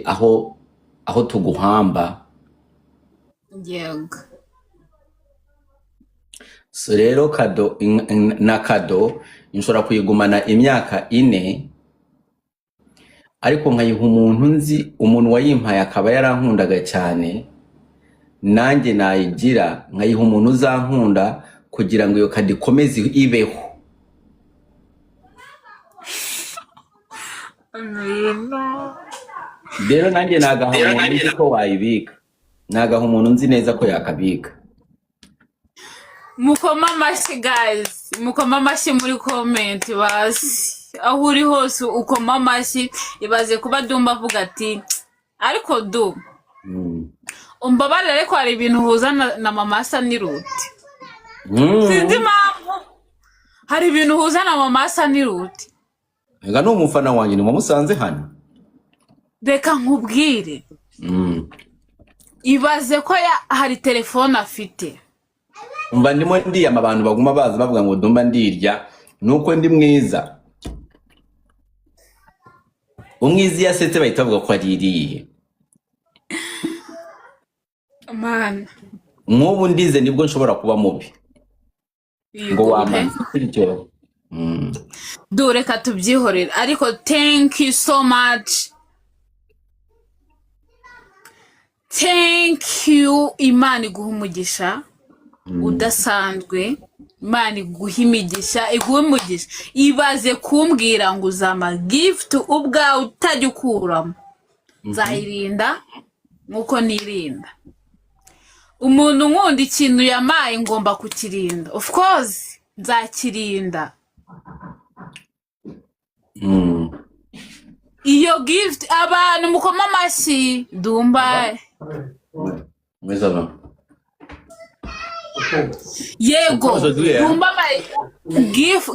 Aho tuguhamba. Yego. So rero cadeau na cadeau nshobora kuyigumana imyaka 4, ariko nkayiha umuntu nzi, umuntu wayimpaye akaba yarankundaga cyane. Nanjye nayigira nkayiha umuntu uzankunda kugira ngo iyo cadeau ikomeze ibeho. Amina. Rero nanjye nagaha umuntu nzi ko wayibika, nagaha umuntu nzi neza ko yakabika. Mukoma amashyi guys, mukoma amashyi muri comment basi. Aho uri hose ukoma amashyi. Ibaze kuba Dumba avuga ati ariko du umbabarire, ariko hari ibintu uhuza na mama asa n'iruti. Sinzi impamvu hari ibintu uhuza na mama asa n'iruti. Nga ni umufana wanjye, ntiwamusanze hano? Reka nkubwire. Ibaze ko hari telefone afite. Umva, ndimo ndiyama, abantu baguma baza bavuga ngo Dumba ndirya, nuko ndi mwiza. Umwiza iyo asetse bahita bavuga ko aririye. Mana. Nk'ubu ndize nibwo nshobora kuba mubi ngo Yego pe. wamaze bityo. Du, reka tubyihorere, ariko thank you so much, thank you. Imana iguha umugisha udasanzwe, Imana iguha imigisha, iguha umugisha. Ibaze kumbwira ngo uzama gift ubwawe utajya ukuramo. Nzayirinda nk'uko nirinda. Umuntu nkunda, ikintu yamaye ngomba kukirinda, of course nzakirinda. Iyo gift, abantu mukoma amashyi Dumba. Oui, ça va. Yego. Aujourd'hui, hein? Dumba gift,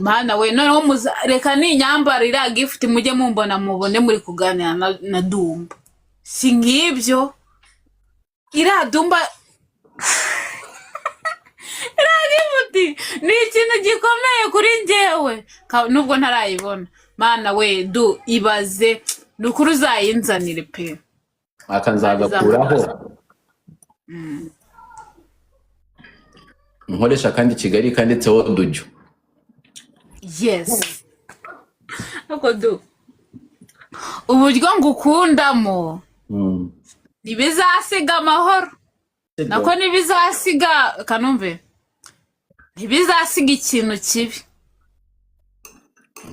mana we, noneho reka ninyambara iriya gift mujye mumbona, mubone muri kuganira na Dumba. Si nk'ibyo, iriya Dumba, iriya gift ni ikintu gikomeye kuri njyewe. Nubwo ntarayibona, mana we, du, ibaze, ni ukuri uzayinzanire pe. Aka nzagakuraho nkoresha kandi Kigali kanditseho Dujo. Yes, ariko du, uburyo ngukundamo ntibizasiga amahoro, nako ntibizasiga kanumve, ntibizasiga ikintu kibi.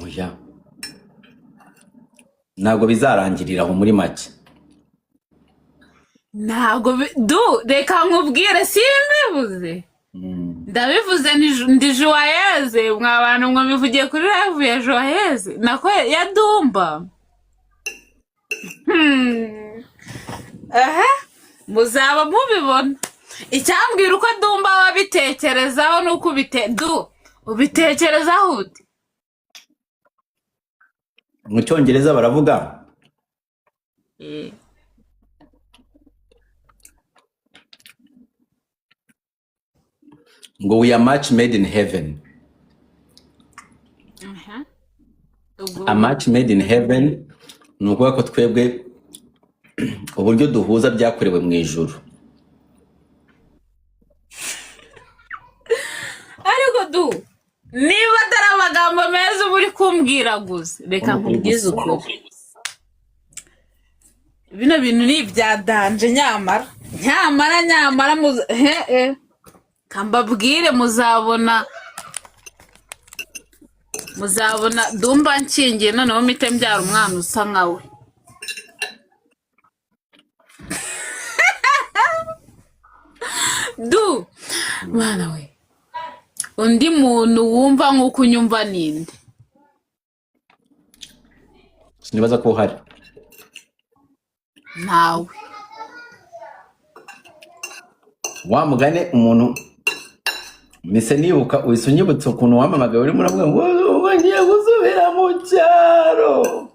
Oya, ntabwo bizarangirira aho muri make. Ntabwo du, reka nkubwire, simbivuze. Ndabivuze ndi Joyeuse, mwa bantu mwe, bivugiye kuri live ya Joyeuse, nako ya Dumba. Aha muzaba mubibona. Icyambwira uko Dumba wabitekerezaho nuko ubite du ubitekerezaho ute? Mu Cyongereza baravuga ngo "We are match made in heaven." Aha. Ubwo A match made in heaven ni ukuvuga ko twebwe uburyo duhuza byakorewe mu ijuru. Ariko du, niba atari amagambo meza uba uri kumbwira gusa, reka nkubwize ukuri, bino bintu ni ibya danger. Nyamara nyamara nyamara he he kambabwire, muzabona Dumba nkingiye, noneho mpite mbyara umwana usa nkawe. Du, mwana we, undi muntu wumva nk'uko unyumva ninde? Sinibaza ko uhari. Ntawe. Wa mugani umuntu mise nibuka, uhise unyibutsa ukuntu wamamagaye urimo uravuga ngo ubu ngiye gusubira mu cyaro.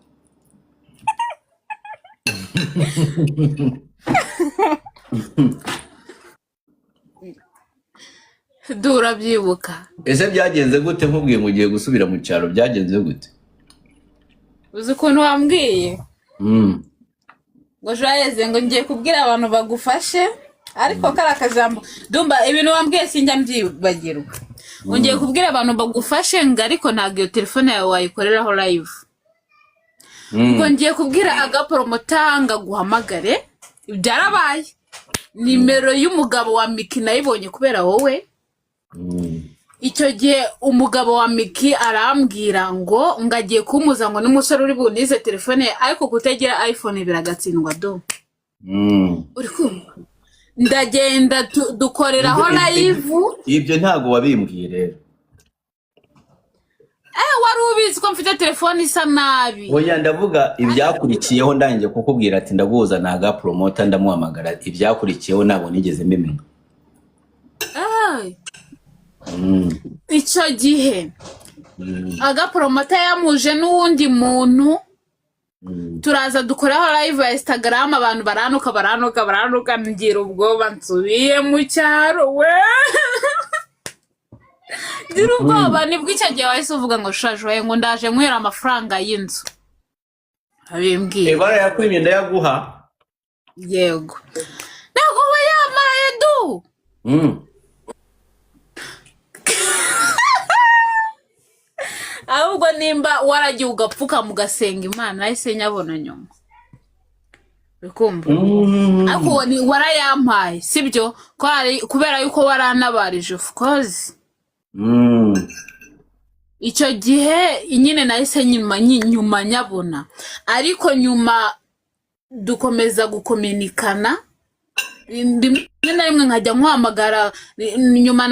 Du, urabyibuka? Ese byagenze gute nkubwiye ngo ugiye gusubira mu cyaro? Byagenze gute? Uzi ukuntu wambwiye? Ngo Joyeux, ngo ngiye kubwira abantu bagufashe, ariko kari akajambo. Dumba, ibintu wambwiye sinjya mbyibagirwa. Ngo ngiye kubwira abantu bagufashe, ngo ariko ntabwo iyo telefone yawe wayikoreraho live. Ngo ngiye kubwira agapromoter ngo aguhamagare. Byarabaye. Nimero y'umugabo wa Miki nayibonye kubera wowe. Icyo gihe umugabo wa Miki arambwira ngo agiye kumuza ngo n'umusore uri bunize telefone ye, ariko kutagira iPhone biragatsindwa do. Uri kumva, ndagenda dukoreraho live. Ibyo ntabwo wabimbwiye rero. Eh, wari ubizi ko mfite telefone isa nabi. Oya, ndavuga ibyakurikiyeho. Ndangije kukubwira ati ndaguhuza na aga promoter, ndamuhamagara, ibyakurikiyeho ntabwo nigeze mbimenya. Eh, icyo gihe agapromoter yamuje n'uwundi muntu. Turaza dukoraho live ya Instagram, abantu baranuka, baranuka, baranuka, ngira ubwoba nsubiye mu cyaro we, ngira ubwoba. Nibwo icyo gihe wahise uvuga ngo shaje, ngo ndaje nywera amafaranga y'inzu, abimbwiye. Eh, barayakwimye ndayaguha. Yego, ntabwo we yamaye du. Ahubwo nimba waragiye ugapfuka mugasenga Imana, nahise nyabona nyuma, uri kumva? Ariko uwo ni warayampaye, sibyo? Ko kubera yuko waranabarije, of course. Icyo gihe nyine nahise nyuma nyabona, ariko nyuma dukomeza gukominikana, rimwe na rimwe nkajya nkuhamagara. Nyuma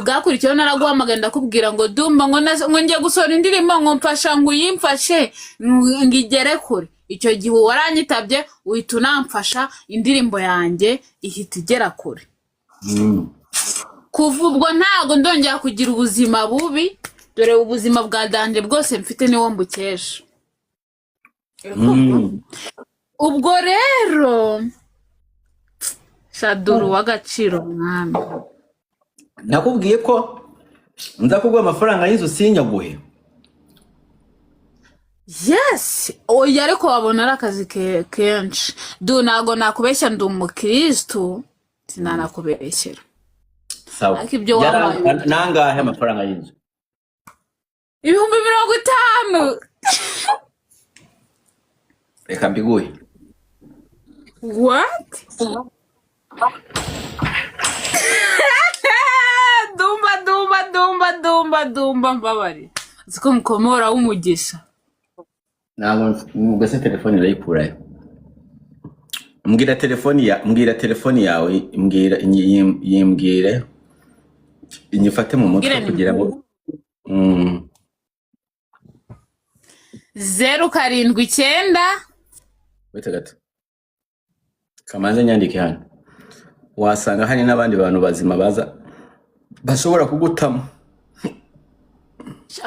bwakurikiyeho naraguhamagara, ndakubwira ngo Dumba, ngo ngiye gusohora indirimbo, ngo mfasha, ngo uyimfashe ngo igere kure. Icyo gihe waranyitabye, uhita unamfasha, indirimbo yanjye ihita igera kure. Kuva ubwo ntabwo ndongera kugira ubuzima bubi. Dore ubuzima bwa danger bwose mfite niwo mbukesha. Ubwo rero shaduru w'agaciro, mwami. Nakubwiye ko nza kuguha amafaranga y'inzu sinyaguhe. Yes, oya, ariko wabona ari akazi kenshi du. Ntabwo nakubeshya, ndi umukirisitu, sinanakubeshyera. Sawa. Ariko ibyo wabaye Nangahe amafaranga y'inzu? 50,000. Reka mbiguhe. What? Dumba, Dumba, Dumba, Dumba, Dumba, mbabare, uzi ko mukomora w'umugisha. Ntabwo ubwo se telefone irayikurayo? Mbwira telefoni yawe, mbwira, yimbwire inyifate mu mutwe. Mbwire. Kugira ngo 079. Wait gato, kamanze nyandike hano. Wasanga hari n'abandi bantu bazima baza bashobora kugutamo.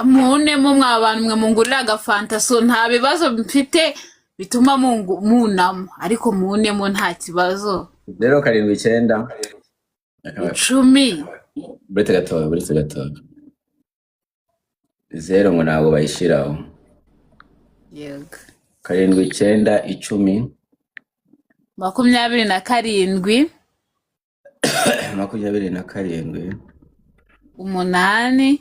Munemo mwa bantu mwe, mungurira agafanta. So nta bibazo mfite bituma munamo, ariko munemo nta kibazo. 079. 10. Buretse gatoya, buretse gatoya. Zero ngo ntabwo bayishyiraho. Yego. 79, 10. 27. 27. 8. 8. 3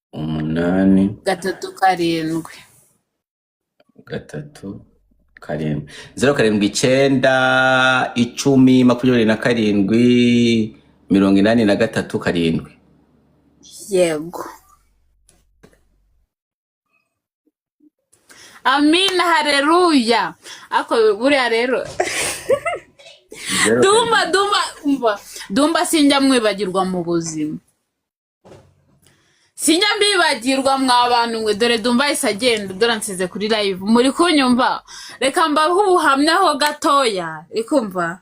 7. 3 7. 079 10 27 83 7. Yego, amina, hareruya. Ariko buriya rero Zero Dumba, Dumba, umva Dumba, sinjya mwibagirwa mu buzima, sinjya mbibagirwa mwa bantu mwe. Dore Dumba ahise agenda, dore nsize kuri live. Muri kunyumva? Reka mbahe ubuhamya ho gatoya. Ikumva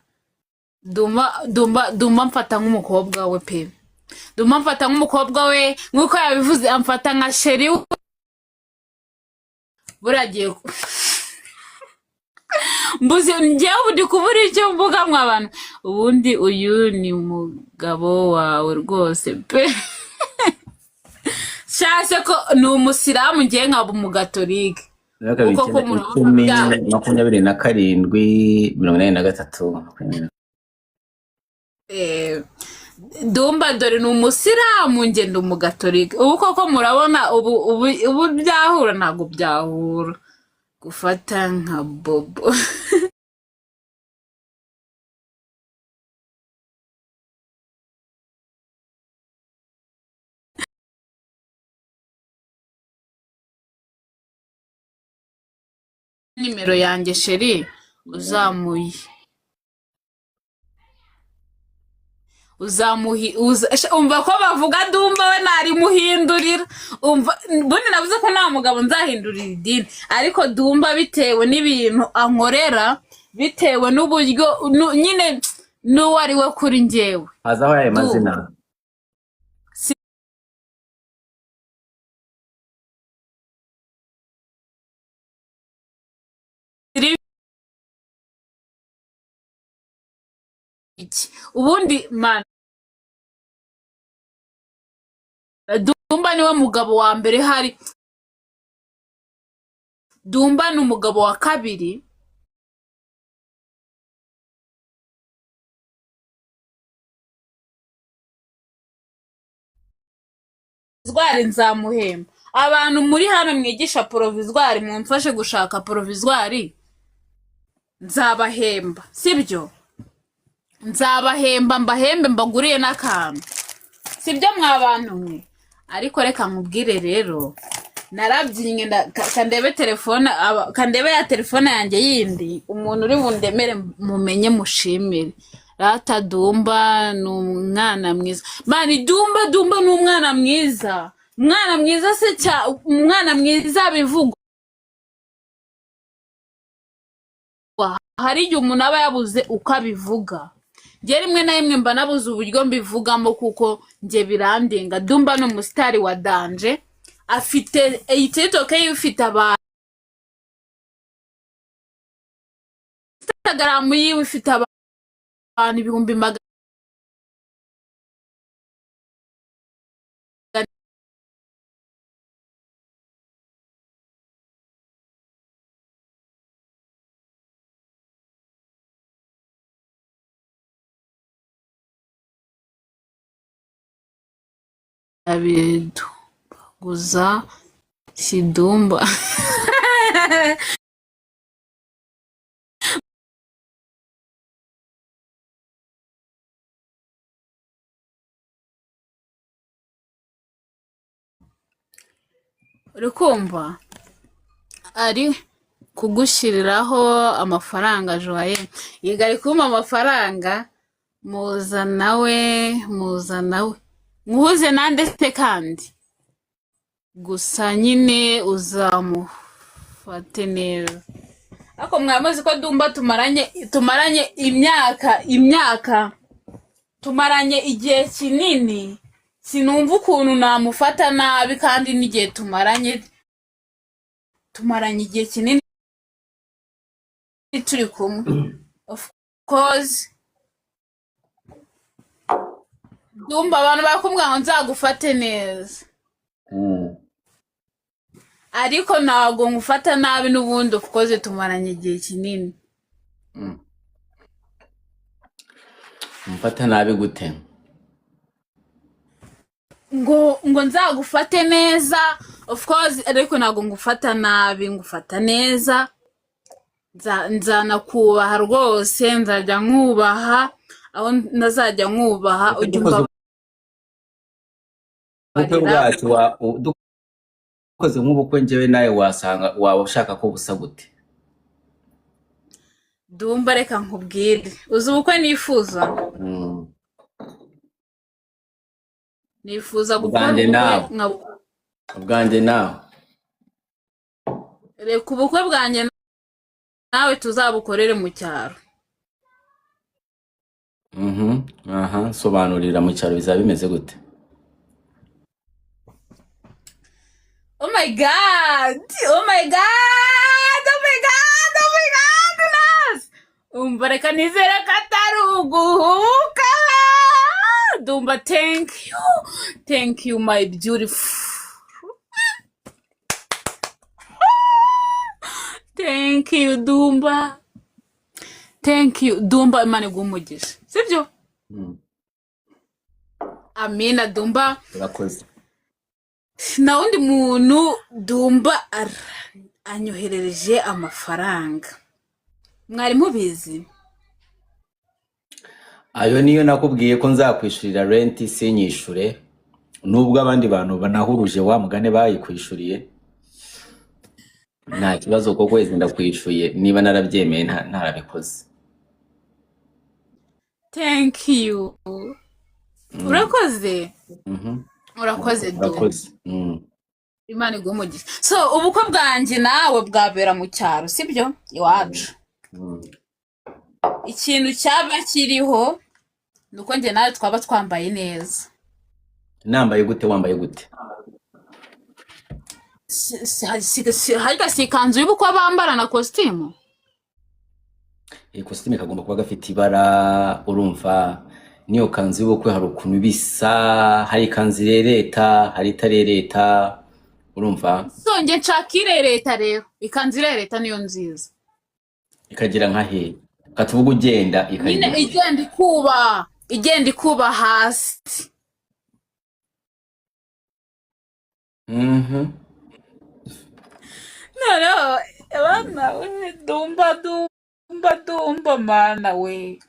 Dumba, Dumba, Dumba mfata nk'umukobwa we pe. Dumba mfata nk'umukobwa we, nk'uko yabivuze, amfata nka chéri we. Buragiye mbuze njyewe, ubu ndi kubura icyo mvuga mwa bantu. Ubundi uyu ni umugabo wawe rwose pe. Shase ko ni umusilamu, ngiye nkaba umugatolike. Zeru kabiri Uko ko icyenda murabona icumi bya 27 83. Dumba dore ni umusilamu, njye ndi umugatolika. Ubu koko murabona ubu byahura? Ntabwo byahura. Gufata nka bobo. Nimero yanjye, chéri, uzamuye uzamuhi umva ko bavuga Dumba we narimuhindurira. Umva, bundi navuze ko nta mugabo nzahindurira idini, ariko Dumba bitewe n'ibintu ankorera, bitewe n'uburyo nyine n'uwo ari we kuri njyewe. Hazaho ayahe Du mazina? Si iki ubundi man. Dumba niwe mugabo wa mbere hari, Dumba ni umugabo wa kabiri. Provisoire nzamuhemba. Abantu muri hano mwigisha provisoire, mumfashe gushaka provisoire, nzabahemba. Sibyo? Nzabahemba, mbahembe, mbaguriye n'akantu. Sibyo mwa bantu mwe? Ariko reka nkubwire rero, narabyinnye kandebe telefone kandebe ya telefone yanjye yindi, umuntu uri bundemere mumenye mushimire. Rata Dumba ni umwana mwiza man. Dumba, Dumba ni umwana mwiza, umwana mwiza se cya umwana mwiza bivugwa. Hari igihe umuntu aba yabuze uko abivuga. Njye rimwe na rimwe mba nabuze uburyo mbivugamo kuko njye birandenga. Dumba ni umusitari wa danger, afite iyi TikTok ye ifite abantu, Instagram yiwe ifite abantu 200,000. Si Dumba. Uri kumva ari kugushyiriraho amafaranga? Joye yiga ari kumpa amafaranga. Muza nawe, muza nawe, nkuhuze nande se? Kandi gusa nyine uzamufate neza. Ariko mwamaze ko Dumba tumaranye imyaka, tumaranye igihe kinini, sinumva ukuntu namufata nabi kandi n'igihe tumaranye igihe kinini turi kumwe. Of course Dumba, abantu barakubwira ngo nzagufate neza, ariko ntabwo ngufata nabi n'ubundi. Of course tumaranye igihe kinini. Mfata nabi gute? Ngo nzagufate neza, of course, ariko ntabwo ngufata nabi, ngufata neza. Nzanakubaha rwose, nzajya nkubaha aho ntazajya nkubaha. Ese Ujya dukoze ubukwe umbabarira. bwacu dukoze nk'ubukwe njyewe nawe, wasanga waba ushaka ko busa gute? Dumba, reka nkubwire, uzi ubukwe nifuza? Nifuza gukora Ubwanjye ubukwe nawe. Nka Ubwanjye nawe. Reka ubukwe bwanjye nawe tuzabukorere mu cyaro. Aha, sobanurira, mu cyaro bizaba bimeze gute? Oh my God! Oh my God! Oh my God! Oh my God! Nas! Umva, reka nizere ko atari uguhubuka. Dumba, thank you. Thank you, my beautiful. Thank you, Dumba. Thank you, Dumba. Imana iguhe umugisha, sibyo? Mm. Amina, Dumba. Urakoze. Na wundi muntu, Dumba anyoherereje amafaranga. Mwari mubizi? Ayo niyo nakubwiye ko nzakwishurira rent sinyishure, nubwo abandi bantu banahuruje wa mugane bayikwishuriye. Nta kibazo, ko kwezi ndakwishuye niba narabyemeye ntarabikoze. Thank you. Urakoze. Urakoze, Dumba. Urakoze. Imana iguhe umugisha. So ubukwe bwanjye nawe bwabera mu cyaro, sibyo? Iwacu. Ikintu cyaba kiriho ni uko njye nawe twaba twambaye neza. Nambaye gute? Wambaye gute? Harya si ikanzu y'ubukwe bambara na kositimu? Iyi kositimu kagomba kuba gafite ibara. Urumva, n'iyo kanzu y'ubukwe hari ukuntu bisa, hari ikanzu irereta, hari itarereta, urumva? So njye nshaka irereta rero. Ikanzu irereta niyo nziza. Ikagira nka hehe? Katuvuga ugenda nyine ikagira igenda ikuba hasi. Noneho bana we, Dumba, Dumba, Dumba, mana we.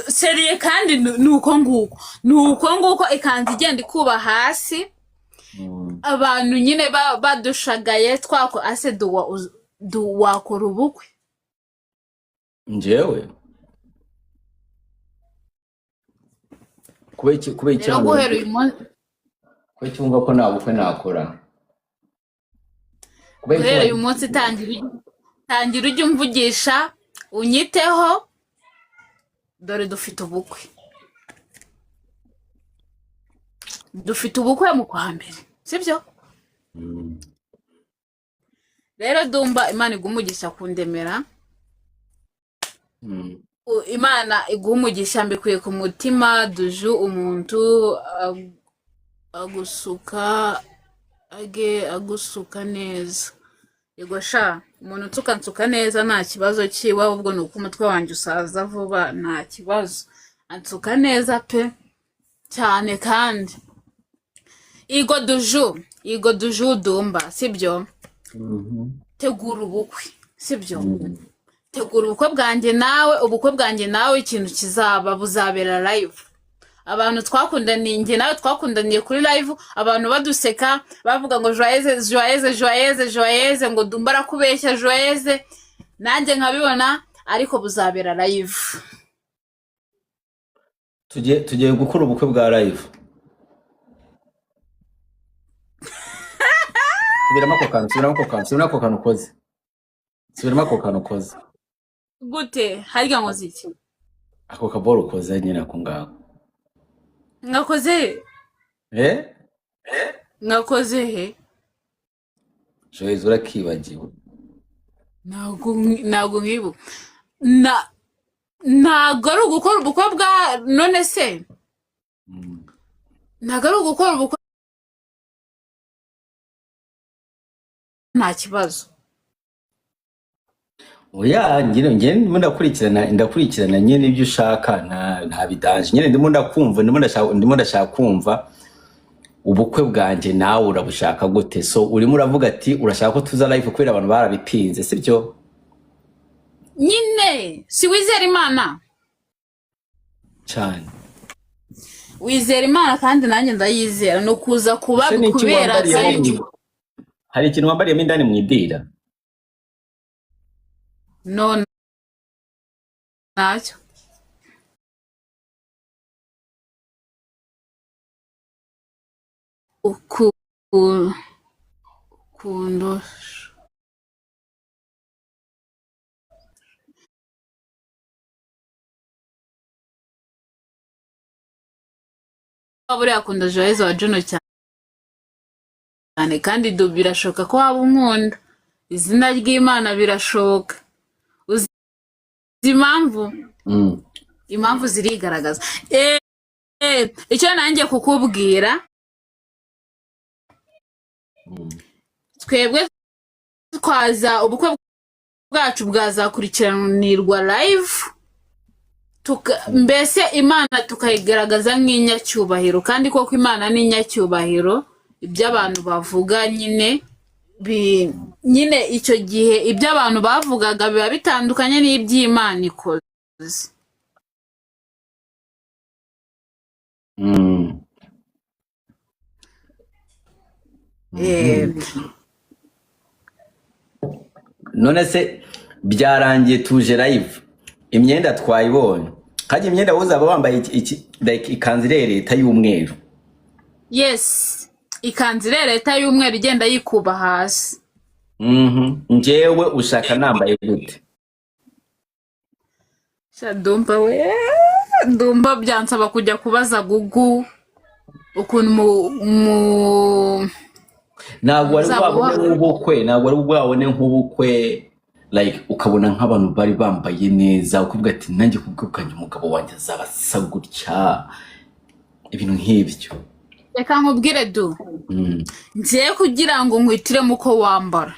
Sérieux, kandi ni uko nguko, ni uko nguko, ikanzu igenda ikuba hasi. Abantu nyine badushagaye twako ase duwa du wakora ubukwe? Njyewe kubera iki? Rero guhera uyu munsi Kubera iki wumva ko nta bukwe nakora? Kubera iki? Guhera uyu munsi tangira ujye umvugisha, unyiteho. Dore dufite ubukwe, dufite ubukwe mu kwa mbere, sibyo? Mm. Rero Dumba, Imana iguha umugisha kundemera. Imana iguha umugisha, mbikuye ku mutima. Duju, umuntu agusuka age agusuka neza. Yego sha, umuntu unsuka nsuka neza, nta kibazo kiwe, ahubwo ni uko umutwe wanjye usaza vuba. Nta kibazo, ansuka neza pe, cyane. Kandi igo Duju, igo Duju, Dumba, sibyo? Mhm. Tegura ubukwe, sibyo? Tegura ubukwe bwanjye nawe, ubukwe bwanjye nawe. Ikintu kizaba, buzabera live. Abantu twakundaniye, njye nawe twakundaniye kuri live, abantu baduseka, bavuga ngo "Joyeuse, Joyeuse, Joyeuse, Joyeuse", ngo "Dumba arakubeshya Joyeuse", nanjye nkabibona, ariko buzabera live. Tugiye gukora ubukwe bwa live. Subiramo ako kantu, subiramo ako kantu, subiramo ako kantu ukoze, subiramo ako kantu ukoze. Gute? Harya nkoze iki? Ako kaboro ukoze nyine, ako ngako. Mwakoze? Eh. Mwakoze he? Joyce, urakibagiwe. Ntabwo nkibuka. Na ntabwo ari ugukora ubukwe bwa none se? Ntabwo ari ugukora ubukwe, nta kibazo. Oya, njye ndimo ndakurikirana nyine ibyo ushaka. Nta bidanje nyine, ndimo ndakumva, ndimo ndashaka kumva ubukwe bwanjye nawe urabushaka gute. So urimo uravuga ati urashaka ko tuza live kubera abantu barabipinze, sibyo? Nyine si wizera Imana? Cyane. Wizera Imana, kandi nanjye ndayizera. Ni ukuza kuba Ese ni iki kubera wambariyemo live. Hari ikintu wambariyemo indani mu idira? No, ntacyo. Ukundo buriya akunda Joyeuse wa Juno cyane. Kandi du birashoboka ko waba unkunda, izina ry'Imana birashoboka. Uzi impamvu? Mm. Impamvu zirigaragaza. Icyo nanjye kukubwira, twebwe twaza ubukwe. bwacu bwazakurikiranirwa live, mbese Imana tukayigaragaza nk'inyacyubahiro. Kandi koko Imana ni inyacyubahiro. Ibyo abantu bavuga nyine nyine icyo gihe ibyo abantu bavugaga biba bitandukanye n'iby'Imana ikoze. None se byarangiye, tuje live, imyenda twayibonye, kandi imyenda wowe uzaba wambaye like ikanzu irereta y'umweru? Yes, ikanzu irereta y'umweru igenda yikuba hasi. Njyewe ushaka nambaye gute? Sha Dumba we, Dumba, byansaba kujya kubaza Google ukuntu mu Ntabwo wari uzaba bwabone nk'ubukwe, ntabwo wari bwabone nk'ubukwe, like ukabona nk'abantu bari bambaye neza, ukavuga ati: "Nanjye kubwo bwanjye umugabo wanjye azaba asa gutya," ibintu nk'ibyo. Reka nkubwire du, ngiye kugira ngo nkwitiremo uko wambara,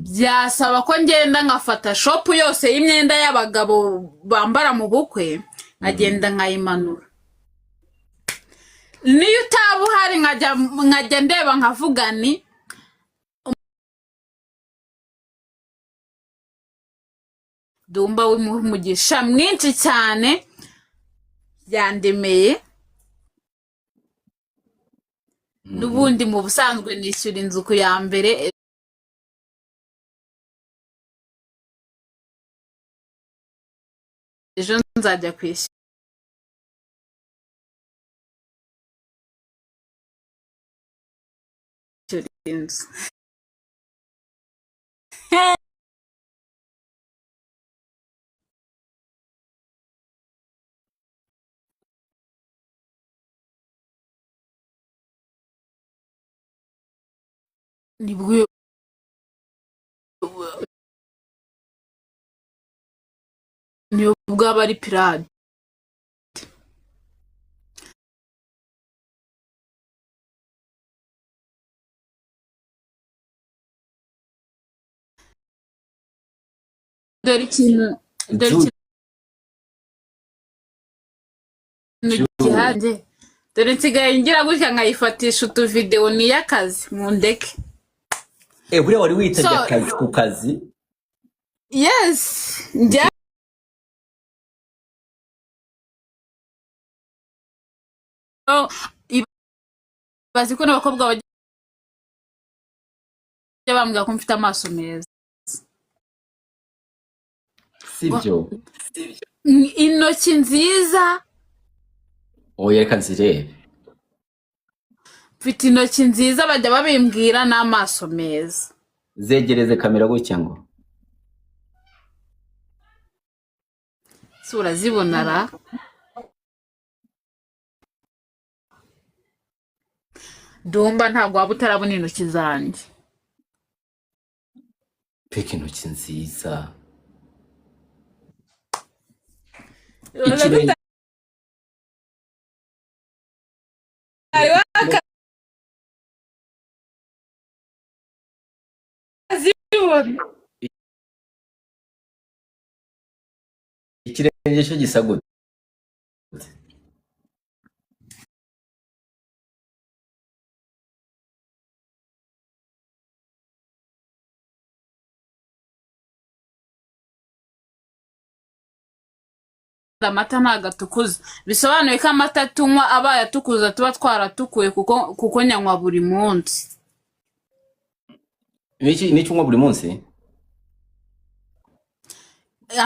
byasaba ko ngenda nkafata shop yose y'imyenda y'abagabo bambara mu bukwe, nkagenda nkayimanura. Niyo utaba uhari, nkajya ndeba nkavuga ni Dumba w'umugisha mwinshi cyane yandemeye. N'ubundi mu busanzwe nishyura inzu ku ya mbere. Ejo nzajya kwishyura inzu. Nibwo niyo bwaba ari pirate. Dore Ju ikintu Ju gihanze. Dore nsigaye ngira gutya nkayifatisha utuvidewo. Ni iy'akazi, mundeke. Eh, buriya wari witabye So akazi ku kazi? Yes, njya bazi ko n'abakobwa bajya bambwira ko mfite amaso meza. Sibyo? Intoki nziza. Oya, reka nzirebe. Mfite intoki nziza, bajya babimbwira, n'amaso meza. Zegereze kamera gutya ngo. Si urazibona ra? Dumba, ntabwo waba utarabona intoki zanjye. Peka, intoki nziza. Ikirenge Utari wakazibona. Ikirenge cyo gisa gute? Amata ntabwo atukuza, bisobanuye ko amata tunywa abaye atukuza tuba twaratukuye, kuko nyanywa buri munsi. Niki unywa buri munsi?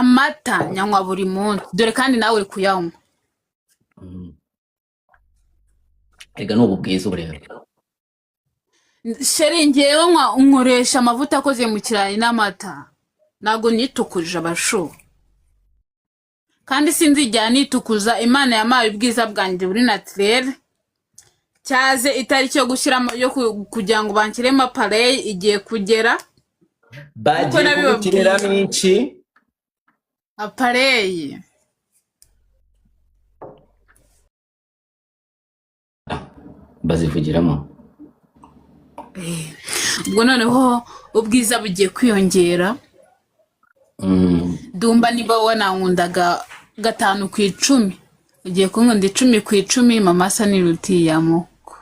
Amata nyanywa buri munsi. Dore kandi nawe uri kuyanywa. Erega ni ubu bwiza ubu rero. Chéri, ngewe nkoresha amavuta akoze mu kirayi n'amata. Ntabwo nitukuje abashu, kandi sinzigera nitukuza. Imana yampaye ubwiza bwanjye buri naturel. Cyaze itariki yo gushyiramo yo kugira ngo banshyiremo appareil igiye kugera kuko Bagiye nabibabwiye. kugukiniramo iki? Appareil. Bazivugiramo. Ubwo noneho ubwiza bugiye kwiyongera. Dumba, niba wanankundaga 5/10, ugiye kunkunda 10/10. Mama asa n'irutiyamoko.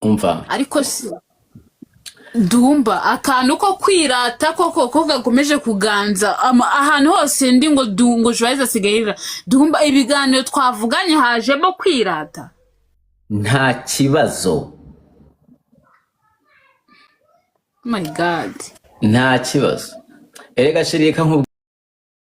Umva. Ariko si Dumba, akantu ko kwirata koko ko gakomeje kuganza ahantu hose ndi ngo ngo Joyeux asigaye yirira. Dumba, ibiganiro twavuganye hajemo kwirata. Nta kibazo. Oh my God. Nta kibazo. Erega chérie, reka nkubwire.